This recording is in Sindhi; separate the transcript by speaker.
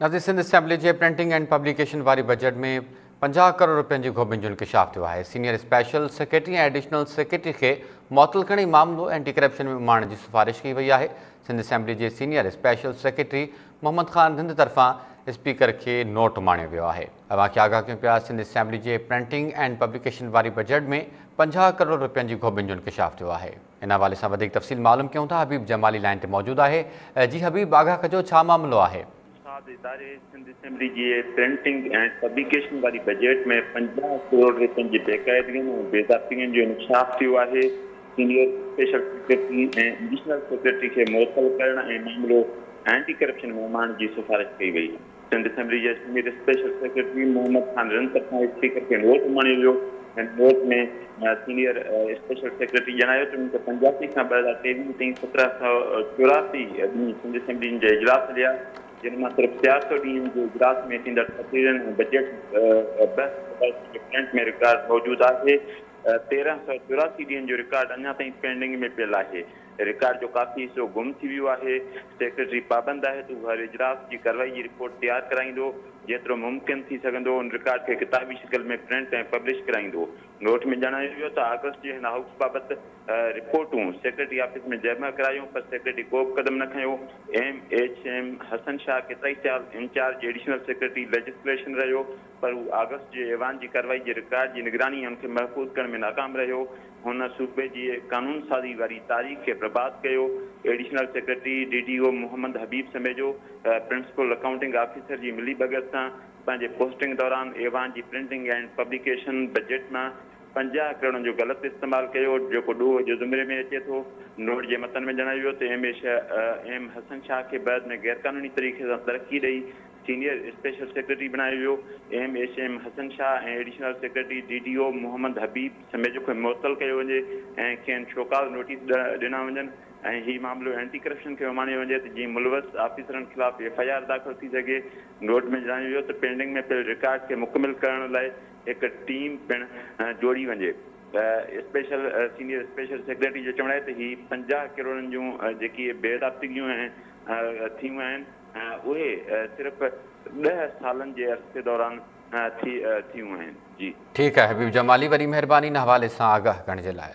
Speaker 1: ناظرين سنڌ اسيمبلي جي پرنٽنگ اينڊ پبليڪيشن واري بجيٽ ۾ 50 ڪروڙ رپين جي گهوٻين جو انڪشاف ٿيو آهي. Senior special secretary ۽ additional secretary کي معطل ڪرڻ ۽ معاملو اينٽي ڪرپشن ۾ اماڻڻ جي سفارش ڪئي وئي آهي. سنڌ اسيمبلي جي senior special secretary Muhammad Khan Rind طرفان اسپيڪر کي نوٽ اماڻيو ويو آهي. اوهان کي آگاهه ڪيون پيا سنڌ اسيمبلي جي پرنٽنگ اينڊ پبليڪيشن واري بجيٽ ۾ 50 ڪروڙ رپين جي گهوٻين جو انڪشاف ٿيو آهي. ان حوالي سان وڌيڪ تفصيل معلوم ڪيون ٿا حبيب جمالي لائين تي موجود آهي. جي حبيب آگاهه ڪجو ڇا معاملو آهي؟
Speaker 2: ساز اداري سنڌ اسيمبلي جي پرنٽنگ ۽ پبليڪيشن واري بجيٽ ۾ 50 ڪروڙ رپين جي بيقاعدگين ۽ بيضابطگين جو انڪشاف ٿيو آهي، senior special secretary ۽ additional secretary کي معطل ڪرڻ ۽ معاملو اينٽي ڪرپشن ۾ اماڻڻ جي سفارش ڪئي وئي. سنڌ اسيمبلي جي senior special secretary Muhammad Khan Rind طرفان اسپيڪر کي نوٽ اماڻيو ويو. هن نوٽ ۾ سينيئر اسپيشل سيڪريٽري ڄاڻايو ته 1985 کان 2023 تائين 1784 ڏينهن سنڌ اسيمبلي جا اجلاس هليا، جن مان صرف 400 ڏينهن جي اجلاس ۾ ٿيندڙ تقريرن ۽ بجيٽ بحث مباحثي جو پرنٽ ۾ رڪارڊ موجود آهي. 1384 ڏينهن جو رڪارڊ اڃا تائين پينڊنگ ۾ پيل آهي. رڪارڊ جو ڪافي حصو گم ٿي ويو آهي، سيڪريٽري پابند آهي ته هو هر اجلاس جي ڪارروائي جي رپورٽ تيار ڪرائيندو، جيترو ممڪن ٿي سگهندو ان رڪارڊ کي ڪتابي شڪل ۾ پرنٽ ۽ پبلش ڪرائيندو. نوٽ ۾ ڄاڻايو ويو ته آگسٽ جي هن هائوس بابت رپورٽون سيڪريٽري آفيس ۾ جمع ڪرايون پر سيڪريٽري ڪو به قدم نه کنيو. ايم ايڇ ايم حسن شاهه ڪيترائي سال انچارج ايڊيشنل سيڪريٽري ليجسليشن رهيو پر هو آگسٽ جي ايوان جي ڪارروائي جي رڪارڊ جي نگراني ۽ ان کي محفوظ ڪرڻ ۾ ناڪام رهيو. هن صوبي جي قانون سازي واري تاريخ کي برباد ڪيو. Additional secretary D D O Muhammad Habib Samejo principal accounting officer جي ملي ڀڳت سان پنهنجي پوسٽنگ دوران ايوان جي پرنٽنگ اينڊ پبليڪيشن بجيٽ مان 50 ڪروڙن جو غلط استعمال ڪيو جيڪو ڏوهه جي زمري ۾ اچي ٿو. نوٽ جي متن ۾ ڄاڻايو ويو ته ايم ايم حسن شاهه کي بعد ۾ غيرقانوني طريقي سان ترقي ڏئي سينيئر اسپيشل سيڪريٽري بڻايو ويو. M H M Hassan Shah ۽ additional secretary D D O Muhammad Habib Samejo کي معطل ڪيو وڃي ۽ کين شوڪاز نوٽيس ڏنا وڃن ۽ هي معاملو اينٽي ڪرپشن کي اماڻيو وڃي ته جيئن ملوث آفيسرن خلاف ايف I R داخل ٿي سگهي. نوٽ ۾ ڄاڻايو ويو ته پينڊنگ ۾ پيل رڪارڊ کي مڪمل ڪرڻ لاء هڪ ٽيم پڻ جوڙي وڃي. اسپيشل سينيئر اسپيشل سيڪريٽري جو چوڻ آهي ته هي 50 ڪروڙن جون جيڪي بي ضابطگيون ٿيون آهن اهي صرف ڏهه سالن جي عرصي دوران ٿيون آهن. جي.
Speaker 1: ٺيڪ آهي حبيب جمالي وڏي مهرباني ان حوالي سان آگاهه ڪرڻ جي لاء.